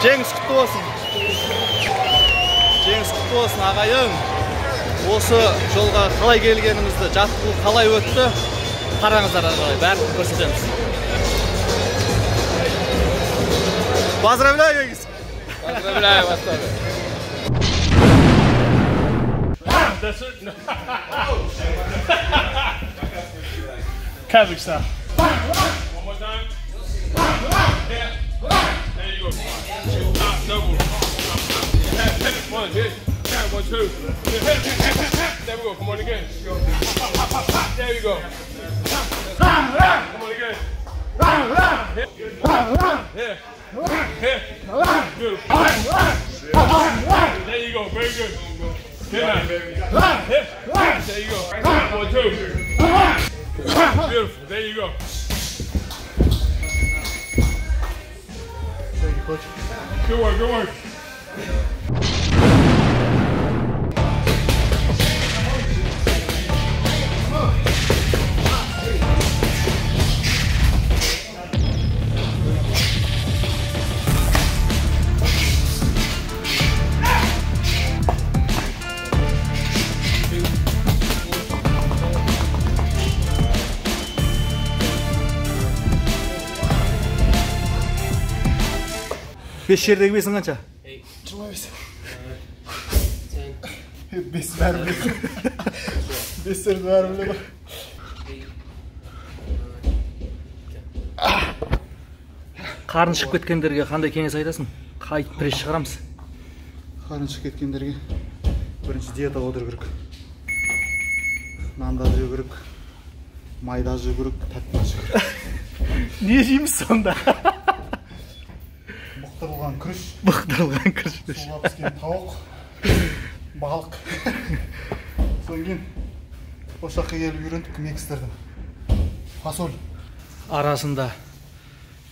Жеңіс құтты болсын. Жеңіс құтты болсын, ағайын. Осы жолға қалай келгенімізді, жаттығу қалай өтті, қараңыздар ары қарай, бәрін көрсетеміз. Поздравляю, Егиз! Поздравляю вас тоже. Kazakh style. One more time. Yeah. There you go. Double. One, hit. 1, 2. There we go. Come on again. There you go. Come on again. Here. Here. Beautiful. There you go. Very good. Here now. Here. There you go. 1, 2. Beautiful. There you go. Thank you, coach. Good work. Good work. Бес жердегі бесің қанша? 25. Бес бәрі біледі. Бестерді бәрі біледі. Қарын шығып кеткендерге қандай кеңес айтасың? Қайтып пресс шығарамыз? Қарын шығып кеткендерге бірінші диетаға отыру керек. Нан да жеу керек, май да жеу керек, тәтті да жеу керек. Не жейміз сонда? Бұқтырылған күріш. Бұқтырылған күріш. Суға піскен тауық, балық. Содан кейін осы жаққа келіп үйрендік мекстерді. Фасоль. Арасында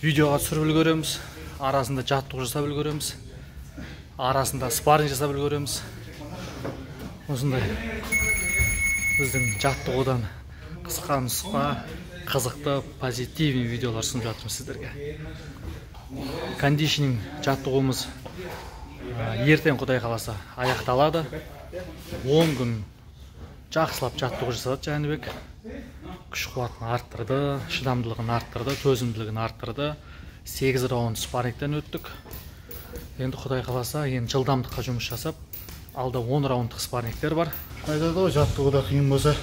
видеоға түсіріп үлгереміз, арасында жаттығу жасап үлгереміз, арасында спарринг жасап үлгереміз. Осындай біздің жаттығудан қысқа нұсқа, қызықты, позитивный видеолар ұсынып жатырмыз сіздерге. Кондишнинг жаттығуымыз ертең құдай қаласа аяқталады. 10 күн жақсылап жаттығу жасады Жәнібек. Күш қуатын арттырды, шыдамдылығын арттырды, төзімділігін арттырды. 8 раунд спаррингтен өттік. Енді құдай қаласа, енді жылдамдыққа жұмыс жасап, алда 10 раундтық спаррингтер бар. Айтады ғой, жаттығуда қиын болса,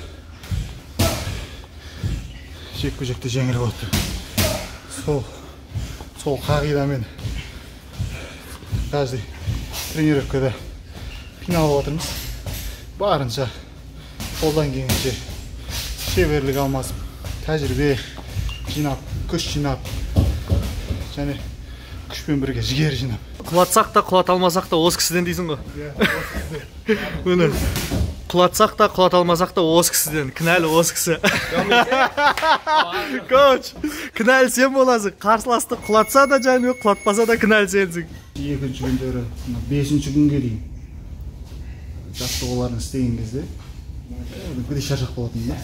жекпе-жекте жеңіл болады. Сол қағидамен каждый тренировкада қиналып жатырмыз. Барынша қолдан келгенше шеберлік алмасып, тәжірибе жинап, күш жинап, және күшпен бірге жігер жинап. Құлатсақ та, құлата алмасақ та осы кісіден дейсің ғой. Міне, құлатсақ та, құлата алмасақ та осы кісіден. Кінәлі осы кісі. Коуч, кінәлі сен боласың. Қарсыласты құлатса да Жәнібек, құлатпаса да кінәлі сенсің. Екінші күндері, 5-ші күнге дейін жаттығуларын істеген кезде кәдімгідей шаршап қалатын да.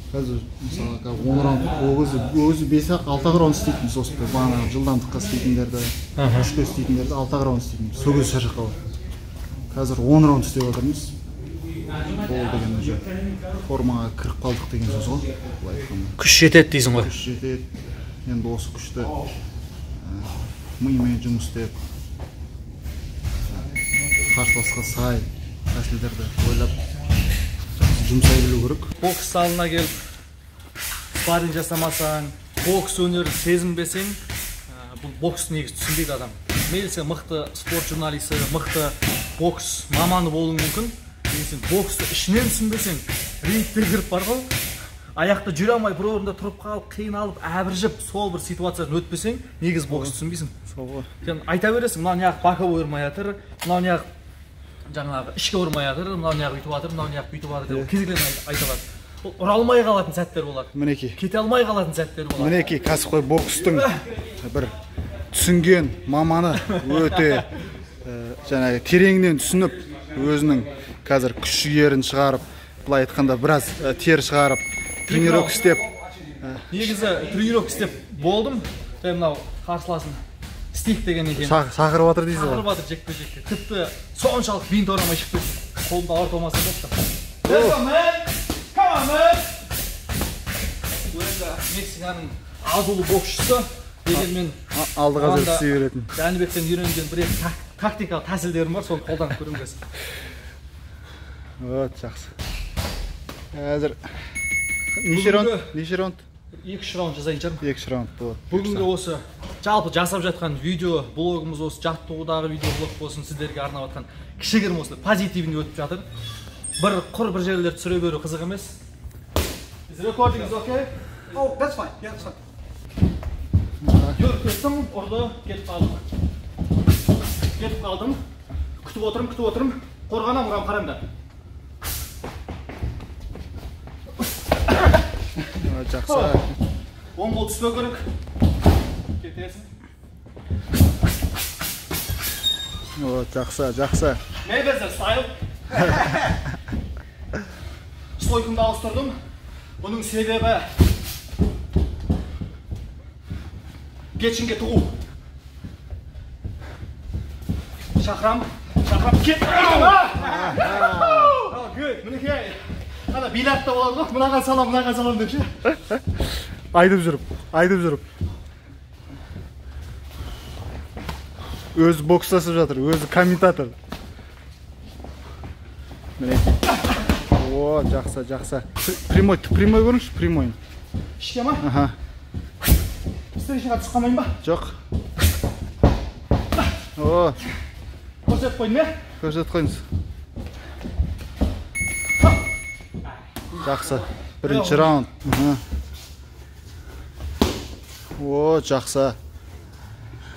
Қазір мысалға 10 раунд, ол кезде 5-6 раунд істейтінбіз осы бағанағы жылдамдыққа істейтіндерді, күшке істейтіндерді 6 раунд істейтінбіз. Сол кезде шаршап қалатын. Қазір 10 раунд істеп отырмыз. Ол деген уже формаға кіріп қалдық деген сөз ғой, былай айтқанда. Күш жетеді дейсің ғой. Күш жетеді. Енді осы күшті мимен жұмыс істеп, қарсыласқа сай тәсілдерді ойлап жұмсай білу керек. Бокс залына келіп спарринг жасамасаң, бокс өнерін сезінбесең, бұл бокс негізі түсінбейді адам. Мейлі сен мықты спорт журналисі, мықты бокс маманы болуың мүмкін, егер сен боксты ішінен түсінбесең, рингте кіріп бар ғой, аяқта жүре алмай бір орында тұрып қалып, қиналып, әбіржіп, сол бір ситуациядан өтпесең, негізі бокс түсінбейсің. Сол ғой. Сен айта бересің, мынау неғып боковой ұрмай жатыр, мынау неғып жаңағы ішке ұрмай жатыр, мынау неғып үйтіп жатыр, мынау неғып бүйтіп жатыр деп кез келген айта алады. Ол ұра алмай қалатын сәттер болады. Мінекей. Кете алмай қалатын сәттер болады. Мінекей, кәсіпқой бокстың бір түсінген маманы өте жаңағы тереңнен түсініп, өзінің қазір күш жігерін шығарып, былай айтқанда біраз тер шығарып, тренировка істеп. Негізі тренировка істеп болдым. Және мынау қарсыласым Істейік деген екен. Шақырып жатыр дейсіз ғой. Шақырып жатыр жекпе-жекке. Тіпті соншалық бинт орамай шығып кеттім. Қолымды ауыртып алмасам болыпты. Let's go, man! Come on, man! Бұл енді Мексиканың азулы боксшысы. Дегенмен алдыға жүріп істей беретін. Жәнібектен үйренген бір екі тактикалық тәсілдерім бар, соны қолданып көремін қазір. Вот, жақсы. Қазір неше раунд? Неше раунд? 2-3 раунд жасайын шығармын. 2-3 раунд болады. Бүгінгі осы жалпы жасап жатқан видео блогымыз, осы жаттығудағы видео блог болсын, сіздерге арнап жатқан кішігірім осы позитивный өтіп жатыр. Бір құр бір жерлер түсіре беру қызық емес. Is recording is okay? Oh, that's fine. Yeah, that's fine. Жүріп кеттім, ұрды, кетіп қалдым. Кетіп қалдым. Күтіп отырмын, күтіп отырмын. Қорғанам, ұрам, қараңдар. Жақсы. Оң қол түспеу керек. Кетесің. О, жақсы, жақсы. Mayweather style. Стойкымды ауыстырдым. Бұның себебі печеньге тығу. Шақырам, шақырам, кет. Oh, good. Мінекей. Ана бильярдта болады ғой, мынаған салам, мынаған салам деп ше. Айдып жүріп, айдып жүріп. Өзі бокстасып жатыр, өзі комментатор. Мінекей. О, жақсы, жақсы. Прямой, прямой көріңізші, прямой. Ішке ма? Аха. Встречаға түсіп қалмайын ба? Жоқ. О. Көрсетіп қойдым, е? Көрсетіп қойыңыз. Жақсы. Бірінші раунд. О, жақсы.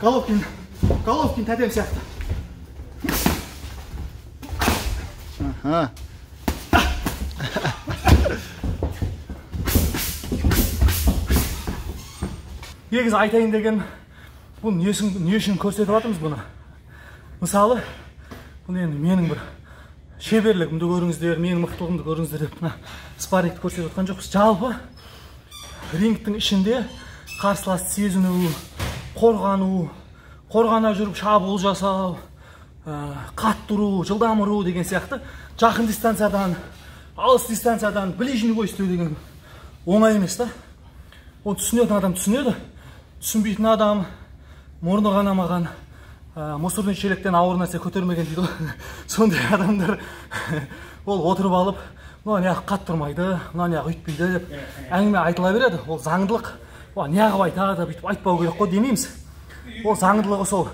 Головкин, Головкин тәтем сияқты. Аха. Негізі айтайын деген, бұл не үшін көрсетіп жатырмыз бұны? Мысалы, бұл енді менің бір шеберлігімді көріңіздер, менің мықтылығымды көріңіздер деп мына спаррингті көрсетіп жатқан жоқпыз. Жалпы рингтің ішінде қарсыласты сезіну, қорғану, қорғана жүріп шабуыл жасау, қатты ұру, жылдам ұру деген сияқты жақын дистанциядан, алыс дистанциядан ближний бой істеу деген оңай емес та. Оны түсінетін адам түсінеді, түсінбейтін адам мұрны қанамаған, мусорный шелектен ауыр нәрсе көтермеген дейді ғой. Сондай адамдар ол отырып алып, мына неғып қатты тұрмайды, мына неғып өйтпейді деп әңгіме айтыла береді. Ол заңдылық. Ол неғып айтады, бүйтіп айтпау керек қой демейміз. Ол заңдылығы сол.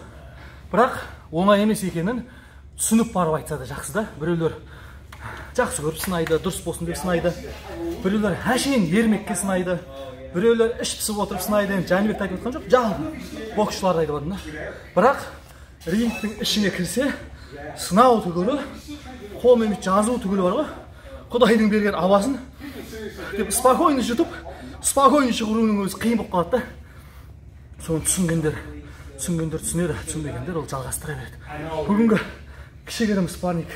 Бірақ оңай емес екенін түсініп барып айтса да жақсы да. Біреулер жақсы көріп сынайды, дұрыс болсын деп сынайды. Біреулер әшейін ермекке сынайды. Біреулер іш пісіп отырып сынайды. Енді Жәнібекті айтып отқан жоқ, жалпы боксшыларды айтып отырмын да. Бірақ рингтің ішіне кірсе, сынау түгілі, қолмен бүйтіп жазу түгілі бар ғой. Құдайдың берген ауасын деп спокойно жұтып, спокойно шығаруының өзі қиын болып қалады да. Соны түсінгендер, түсінгендер түсінеді, түсінбегендер ол жалғастыра береді. Бүгінгі кішігірім спарринг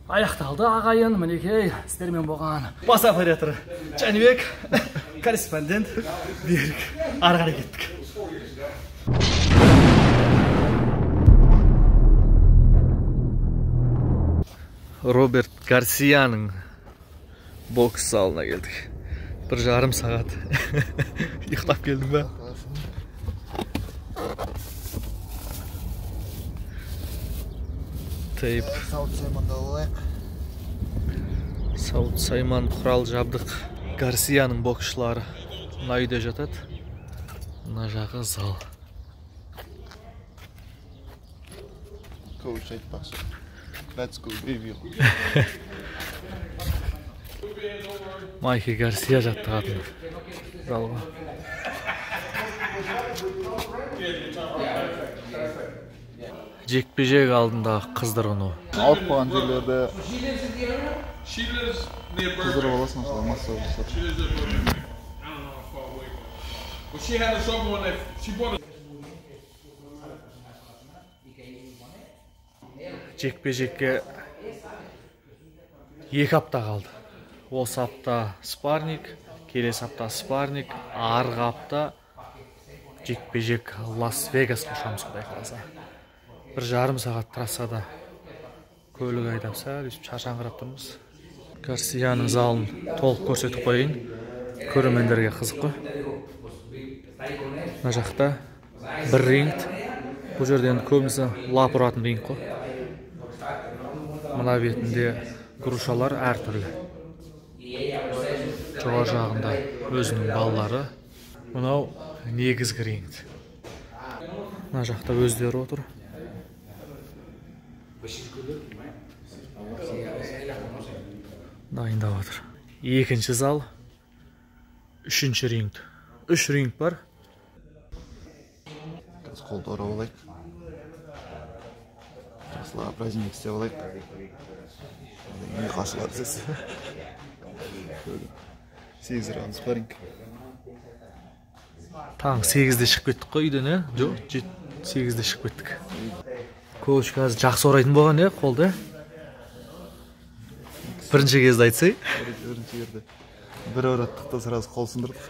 аяқталды, ағайын. Мінекей, сіздермен болған бас операторы Жәнібек, корреспондент Берік. Ары қарай кеттік. Роберт Гарсияның бокс залына келдік. 1,5 сағат ұйықтап келдің ба? Тейп. Сауыт сайманды алайық. Сауыт сайман, құрал жабдық. Гарсияның боксшылары мына үйде жатады. Мына жағы зал. Коуч айтпақшы. Let's go, baby. Майки Гарсия жаттығатын залға. Жекпе-жек алдындағы қыздырыну. Ауырып қалған жерлерді қыздырып аласың, осылай массаж жасап. Жекпе-жекке 2 апта қалды. Осы апта спарринг, келесі апта спарринг, арғы апта Жекпе-жек Лас Вегасқа ұшамыз, құдай қаласа. 1,5 сағат трассада көлік айдап сәл өйстіп шаршаңқырап тұрмыз. Гарсияның залын толық көрсетіп қояйын. Көрермендерге қызық қой. Мына жақта бір ринг. Бұл жерде енді көбінесе лап ұратын ринг қой. Мына бетінде грушалар әртүрлі. Жоғары жағында өзінің балалары. Мынау негізгі ринг. Мына жақта өздері отыр. Дайындап отыр. Екінші зал, үшінші ринг. 3 ринг бар. Қазір қолды орап алайық. Жақсылап праздник істеп алайық. Ұйқы ашылады сіз. 8 раунд спарринг. Таң 8-де шығып кеттік қой үйден, ә? Жоқ, 8-де шығып кеттік. Коуч қазір жақсы орайтын болған, ә, қолды? Бірінші кезде айтсай. Бірінші жерде бір ораттық та сразу қол сындырдық.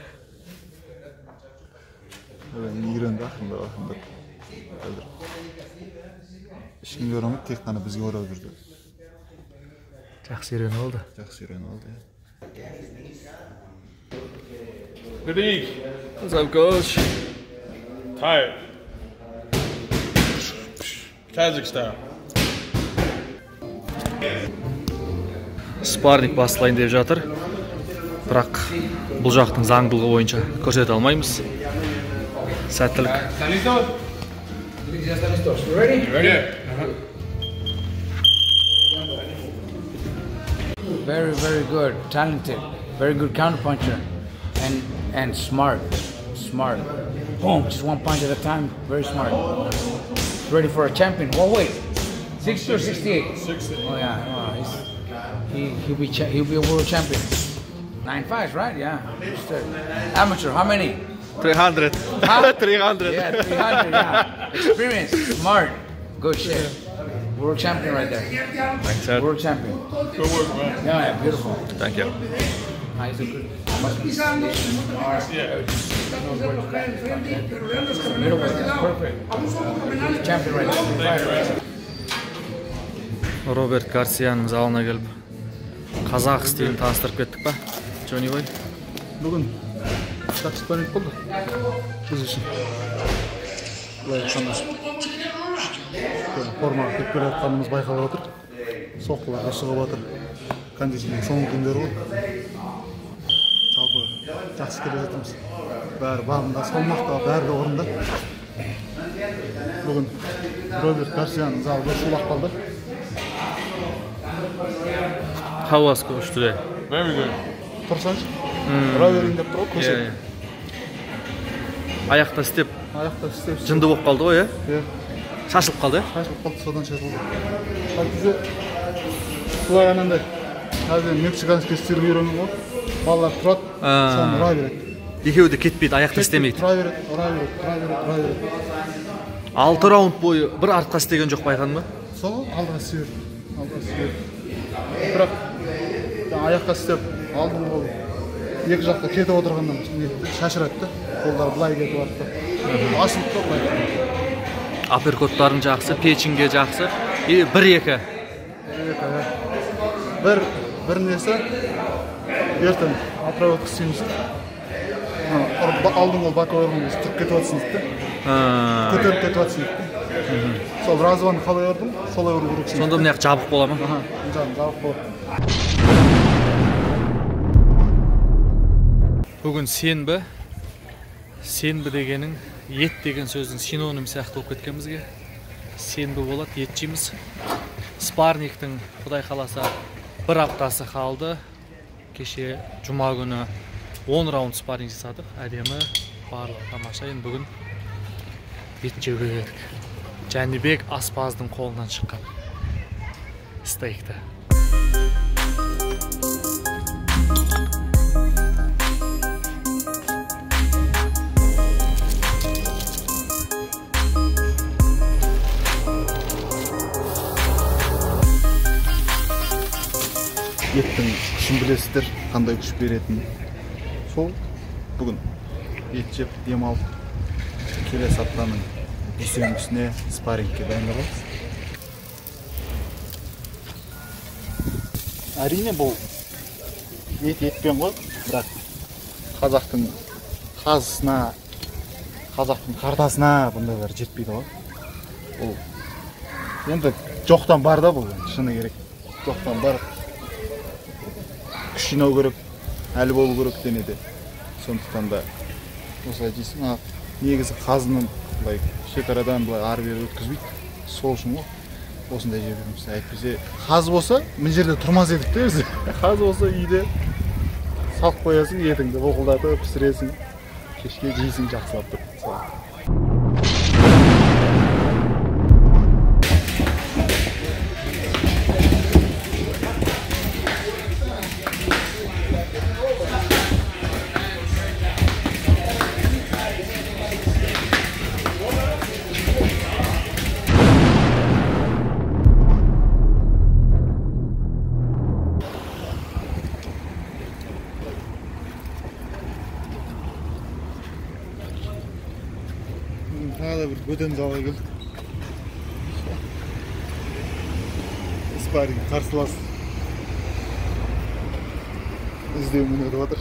Енді үйренді ақырындап ақырындап. Қазір ешкімге орамайды, тек қана бізге орап жүрді. Жақсы үйреніп алды. Жақсы үйреніп алды, иә. Good evening. What's up, coach? Tired. Kazakh style. Спарринг басталайын деп жатыр. Бірақ бұл жақтың заңдылығы бойынша көрсете алмаймыз. Сәттілік. Ready? Very, very good, talented, very good counterpuncher, and smart, smart. Boom, just one punch at a time. Very smart. Ready for a champion. Well, wait, 60 or 68? 60. Oh yeah, oh, he'll be a world champion. 9 fights, right? Yeah. Understood. Amateur, how many? 300. Huh? 300. Yeah, 300. Yeah. Experience, smart, good shit. World champion right there. Thanks, sir. World champion. Good work, man. Yeah, yeah, beautiful. Thank you. He's a good. Yeah. Middleweight, that's perfect. He's champion right there. Роберт Гарсияның залына келіп қазақ стилін таныстырып кеттік па, Джонни бай? Бүгін жақсы спарринг болды біз үшін. Былай айтсам, формаға кіріп келе жатқанымыз байқалып отыр. Соққыларға шығып жатыр. Кондиционның соңғы күндері ғой. Жалпы жақсы келе жатырмыз. Бәрі бағында, салмақ та бәрі де орында. Бүгін Роберт Гарсияның залы бір шулап қалды. How was coach today? Very good. Тұрсаңшы, ұра берейін деп тұр ғой, көшет. Аяқта істеп, Аяқта істеп, жынды болып қалды ғой, ә? Иә. Шашылып қалды, ә? Шашылып қалды, содан шашылды. Негізі былай анандай, қазір мексиканский стиль үйренген ғой. Балалар тұрады, соны ұра береді. Екеуі де кетпейді, аяқта істемейді. Тұра береді, ұра береді, тұра береді, ұра береді. 6 раунд бойы бір артқа істеген жоқ, байқадың ба? Сол алдыға істей берді, алдыға істей берді. Бірақ аяққа істеп, алдын қол екі жаққа кетіп отырғаннан шашырады да, қолдар былай кетіп жатты. Асылып та былай. Апперкоттарың жақсы, печеньге жақсы. И 1-2. 1-2, бір несі ертең отработка істейміз. Алдын қол боковой ұрған кезде тұрып кетіп жатсың дейді да. Көтеріп кетіп жатсың дейді да. Сол разваны қалай ұрдым, солай ұру керексің. Сонда мына жақ жабық бола ма? Аха, мына жағым жабық болады. Бүгін сенбі. Сенбі дегенің ет деген сөздің синоним сияқты болып кеткен бізге. Сенбі болады, ет жейміз. Спаррингтің құдай қаласа бір аптасы қалды. Кеше жұма күні 10 раунд спарринг жасадық. Әдемі, барлығы тамаша. Енді бүгін ет жеуге келдік. Жәнібек аспаздың қолынан шыққан стейкті. Еттің күшін білесіздер, қандай күш беретінін. Сол бүгін ет жеп, демалып, Келесі аптаның дүйсенбісіне спаррингке дайындаламыз. Әрине бұл ет етпен ғой, бірақ қазақтың қазысына, қазақтың қартасына бұндайлар жетпейді ғой. Бұл енді жоқтан бар да бұл, шыны керек. Жоқтан бар. Күш жинау керек, әлі болу керек денеде. Сондықтан да осылай дейсің, негізі қазының былай шекарадан былай ары бері өткізбейді. Сол үшін ғой осындай жеп жүрміз. Әйтпесе қаз болса мына жерде тұрмас едік те өзі. Қаз болса үйде салып қоясың, етіңді боқылдатып пісіресің, кешке жейсің жақсылап тұрып. Тағы да бір бөтен залға келдік. Спарринг қарсылас іздеумен өтіп жатыр.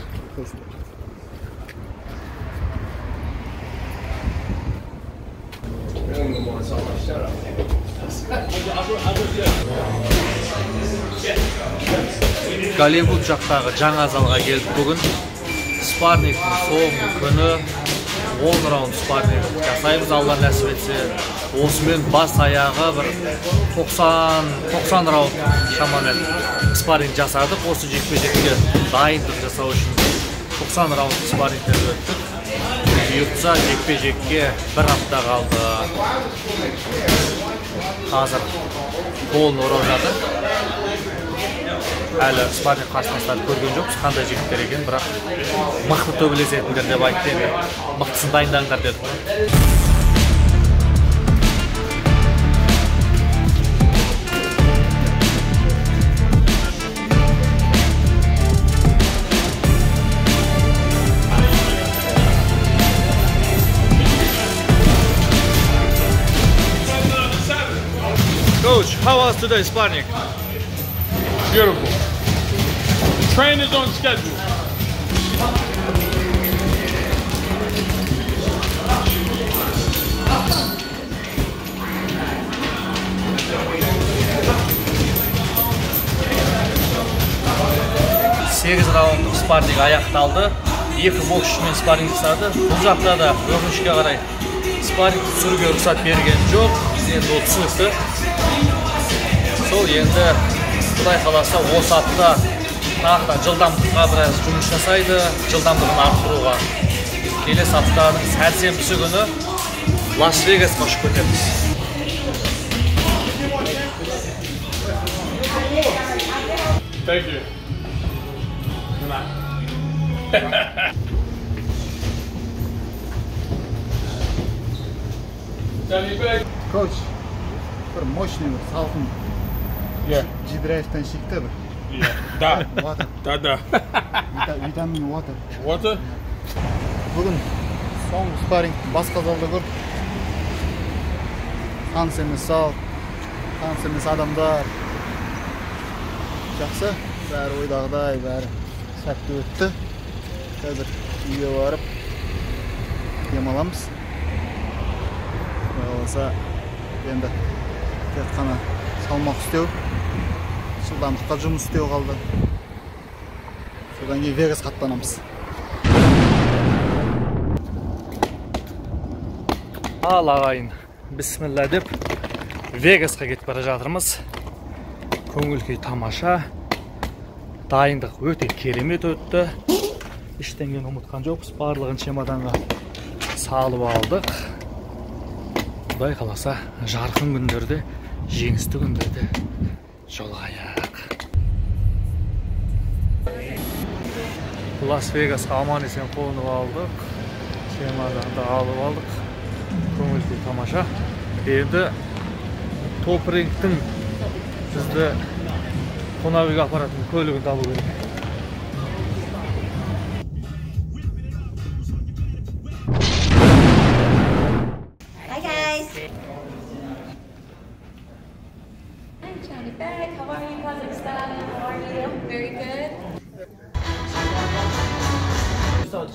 Голливуд жақтағы жаңа залға келдік бүгін. Спаррингтің соңғы күні. 10 раунд спарринг жасаймыз, Алла нәсіп етсе. Осымен бас аяғы бір 90 раунд шамамен спарринг жасадық. Осы жекпе-жекке дайындық жасау үшін 90 раунд спаррингтен өттік. Бұйыртса жекпе-жекке бір апта қалды. Қазір қолын орап жатыр. Әлі спарринг қарсыластарын көрген жоқпыз, қандай жігіттер екен, бірақ мықты төбелесетіндер деп айтты енді. Мықтысын дайындаңдар деді. Coach, how was today's sparring? Beautiful. Train is on schedule. Сегіз раундтық спарринг аяқталды. Екі боксшымен спарринг жасады. Бұл жақта да өкінішке қарай спарринг түсіруге рұқсат берген жоқ. Енді ол түсінікті. Сол енді Құдай қаласа осы апта тағы да жылдамдыққа біраз жұмыс жасайды, жылдамдығын арттыруға. Келесі аптаның сәрсенбісі күні Лас-Вегасқа ұшып кетеміз. Thank you. Коуч, бір мощный, бір салқын G-Drive'тан шекті бір. Да. Да, да. Витамин water. Water? Бүгін соңғы спарринг басқа залда көрдік. Таныс емес зал, таныс емес адамдар. Жақсы, бәрі ойдағыдай, бәрі сәтті өтті. Қазір үйге барып демаламыз. Құдай қаласа енді тек қана салмақ істеу, жылдамдыққа жұмыс істеу қалды. Содан кейін Вегасқа аттанамыз. Ал ағайын, бісміллә деп Вегасқа кетіп бара жатырмыз. Көңіл күй тамаша. Дайындық өте керемет өтті. Ештеңені ұмытқан жоқпыз, барлығын чемоданға салып алдық. Құдай қаласа жарқын күндерде, жеңісті күндерде жолығайық. Лас-Вегасқа аман есен қонып алдық. Чемоданды алып алдық. Көңіл күй тамаша. Енді Топ Рингтің бізді қонақ үйге апаратын көлігін табу керек.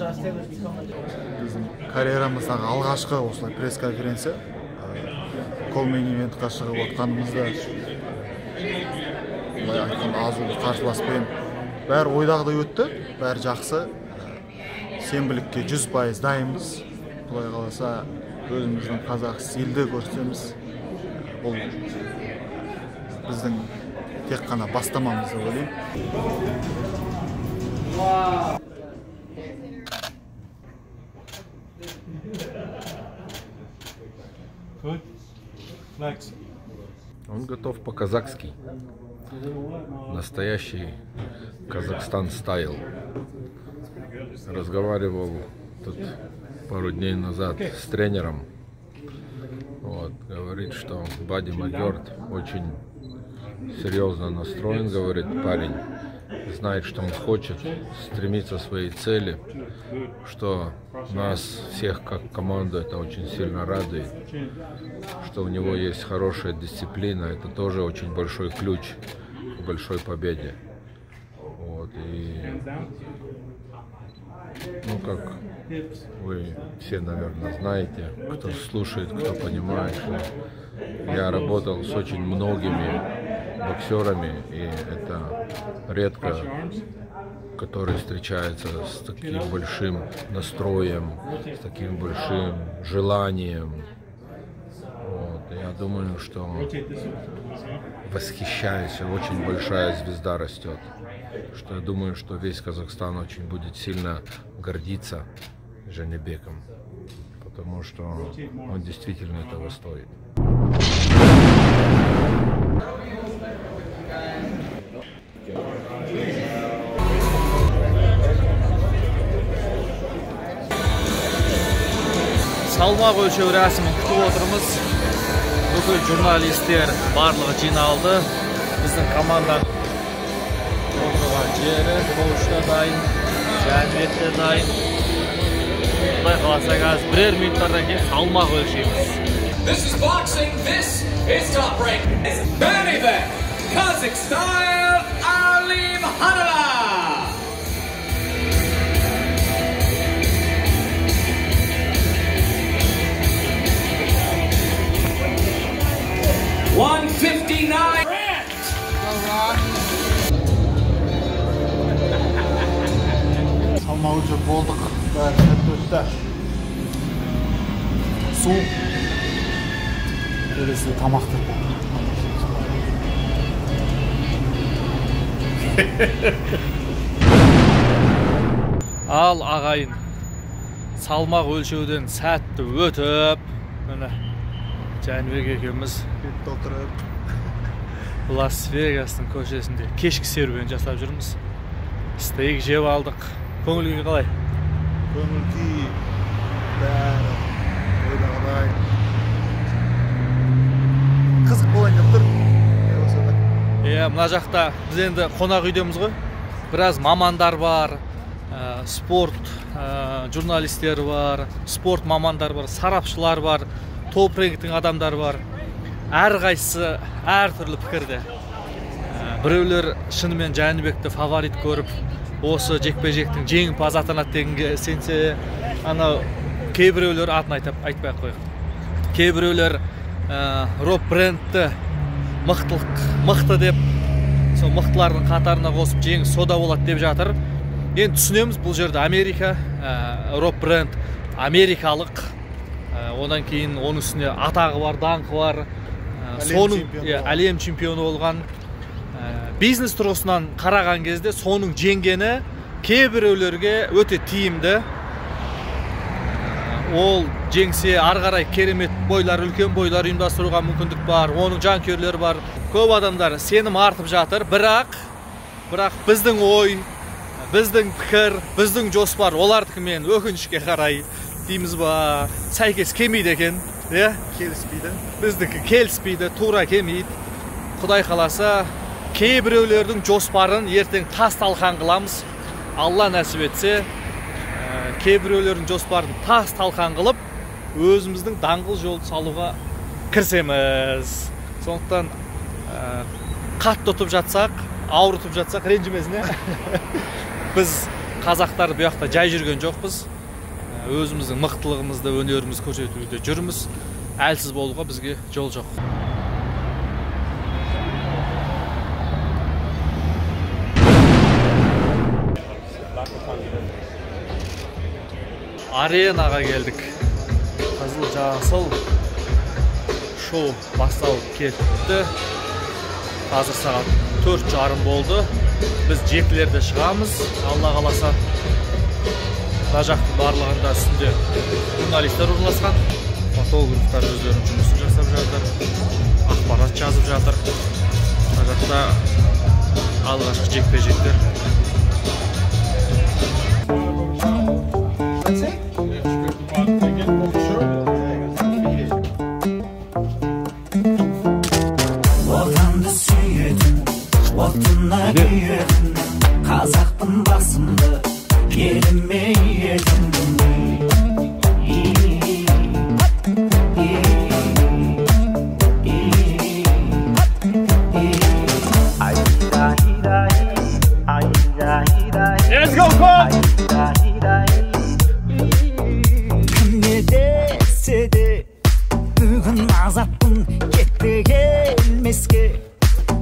Біздің карьерамыздағы алғашқы осылай пресс-конференция. Co-main event-қа шығып отқанымызда, былай айтқанда, азулы қарсыласпен бәрі ойдағыдай өтті, бәрі жақсы. Сенбілікке 100% дайынбыз. Құдай қаласа, өзіміздің қазақ стильді көрсетеміз. Бұл біздің тек қана бастамамыз деп ойлаймын. Good. Next. Он готов по-казахски. Настоящий Казахстан style. Разговаривал тут пару дней назад с тренером. Вот, говорит, что Бадди Макгерт очень серьезно настроен, говорит, парень. Знает, что он хочет, стремится к своей цели, что нас всех как команду это очень сильно радует, что у него есть хорошая дисциплина, это тоже очень большой ключ к большой победе. Вот, и, ну, как вы все, наверное, знаете, кто слушает, кто понимает, что я работал с очень многими боксерами, и это редко, который встречается с таким большим настроем, с таким большим желанием. Вот. Я думаю, что восхищаюсь, очень большая звезда растет. Что я думаю, что весь Казахстан очень будет сильно гордиться Жанибеком, потому что он действительно этого стоит. Салмақ өлшеу рәсімін күтіп отырмыз. Бүкіл журналистер барлығы жиналды. Біздің команда отырған жері, коуч та дайын, Жәнібек те дайын. Құдай қаласа, қазір бірер минуттардан кейін салмақ өлшейміз. This is boxing, this is Top Rank. Main event, Kazakh style Alimkhanuly. $159. Салмақ өлшеп болдық, бәрі сәтті өтті. Су, келесі тамақты. Ал ағайын, салмақ өлшеуден сәтті өтіп, міне Жәнібек екеуміз толтырып Лас-Вегастың көшесінде кешкі серуен жасап жүрміз. Стейк жеп алдық. Көңіл күй қалай? Көңіл күй бәрі ойдағыдай. Қызық болайын деп тұр. Иә, мына жақта біз енді қонақ үйдеміз ғой. Біраз мамандар бар, спорт журналистері бар, спорт мамандары бар, сарапшылар бар, топ реңктің адамдары бар. Әрқайсысы әртүрлі пікірде. Біреулер шынымен Жәнібекті фаворит көріп, осы жекпе-жектің жеңімпазы атанады дегенге сенсе, анау кейбіреулер атын айтпай ақ қояйық. Кейбіреулер Роб Брентті мықты деп, сол мықтылардың қатарына қосып жеңіс сода болады деп жатыр. Енді түсінеміз, бұл жерде Америка, Роб Брент америкалық, одан кейін оның үстіне атағы бар, даңқы бар, соның әлем чемпионы болған. Бизнес тұрғысынан қараған кезде соның жеңгені кейбіреулерге өте тиімді. Ол жеңсе ары қарай керемет бойлар, үлкен бойлар ұйымдастыруға мүмкіндік бар, оның жанкүйерлері бар. Көп адамдар сенім артып жатыр, бірақ біздің ой, біздің пікір, біздің жоспар олардікімен өкінішке қарай дейміз ба, сәйкес келмейді екен, иә? Келіспейді. Біздікі келіспейді, тура келмейді. Құдай қаласа, кейбіреулердің жоспарын ертең тас талқан қыламыз. Алла нәсіп етсе, кейбіреулердің жоспарын тас талқан қылып, өзіміздің даңғыл жолды салуға кірісеміз. Сондықтан қатты ұтып жатсақ, ауыртып жатсақ ренжімесін, иә? Біз Қазақтар бұл жақта жай жүрген жоқпыз. Өзіміздің мықтылығымызды, өнерімізді көрсетуде жүрміз. Әлсіз болуға бізге жол жоқ. Аренаға келдік. Қызыл жасыл шоу басталып кетті. Қазір сағат 4:30 болды. Біз 7-лерде шығамыз, Алла қаласа. Мына жақтың барлығында үстінде журналистер орналасқан. Фотографтар өздерінің жұмысын жасап жатыр, ақпарат жазып жатыр. Мына жақта алғашқы жекпе-жектер. Отанды сүйетін, отына күйетін, қазақпын басымды еліме иетін. Let's go, coach! Кім не десе де бүгін азаппын, кетті келмеске.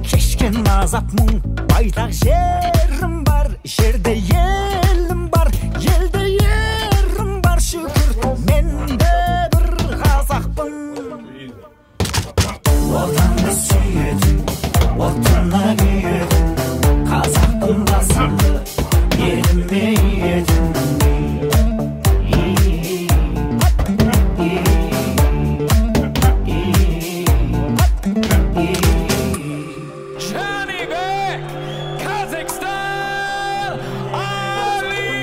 Кешкен азап мұң, байтақ жерім бар, жерде елім бар, елде ерім бар, шүкір, мен де бір қазақпын. Отанды сүйетін, отына күйетін, қазақпын басымды еліме иетін. Janibek, Kazakhstan, Alimkhanova!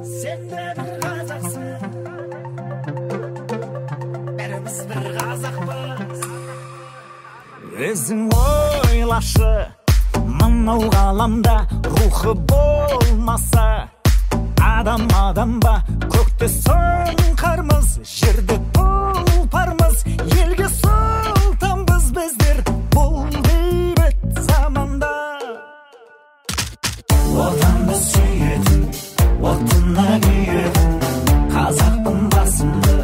Сен де бір қазақсың, бәріміз бір қазақпыз. Өзің ойлашы, мынау ғаламда рухы болмаса, адам адам ба, көкте сұңқармыз, жерде тұлпармыз, елге сұлтанбыз біздер бұл бейбіт заманда. Отанды сүйетін, отына күйетін, қазақпын басымды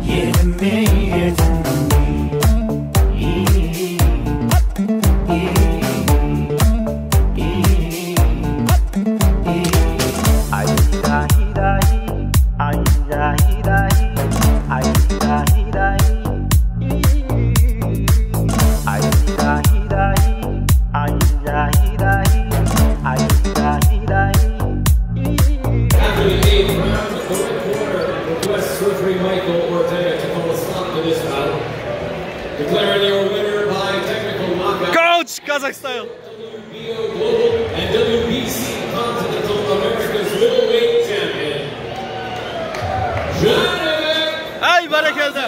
еліме иетін. After the 8th round, the third corner requests referee Michael Ortega to call a stop to this battle, declaring your winner by technical knockout. Coach, Kazakh style. WBO Global and WBC Continental America's middleweight champion, Janibek. Ай, бәрекелді!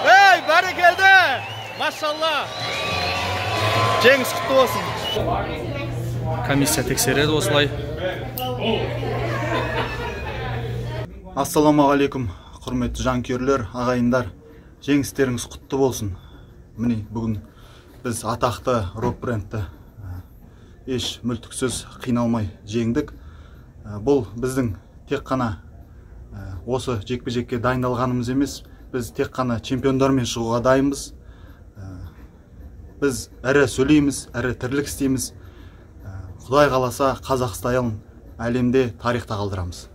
Ей, бәрекелді! Машалла! Жеңіс құтты болсын. Комиссия тексереді осылай. Ассалаумағалейкум, құрметті жанкүйерлер, ағайындар. Жеңістеріңіз құтты болсын. Міне, бүгін біз атақты Роб Брентті еш мүлтіксіз қиналмай жеңдік. Бұл біздің тек қана осы жекпе-жекке дайындалғанымыз емес, біз тек қана чемпиондармен шығуға дайынбыз. Біз ірі сөйлейміз, ірі тірлік істейміз. Құдай қаласа, қазақ стайлын әлемде тарихта қалдырамыз.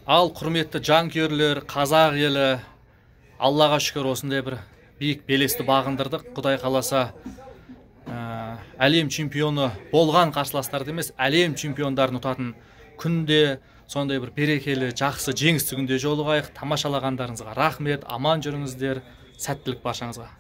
Ал құрметті жанкүйерлер, қазақ елі, Аллаға шүкір осындай бір биік белесті бағындырдық. Құдай қаласа, әлем чемпионы болған қарсыластарды емес, әлем чемпиондарын ұтатын күнде, сондай бір берекелі, жақсы жеңісті күнде жолығайық. Тамашалағандарыңызға рахмет, аман жүріңіздер, сәттілік баршаңызға.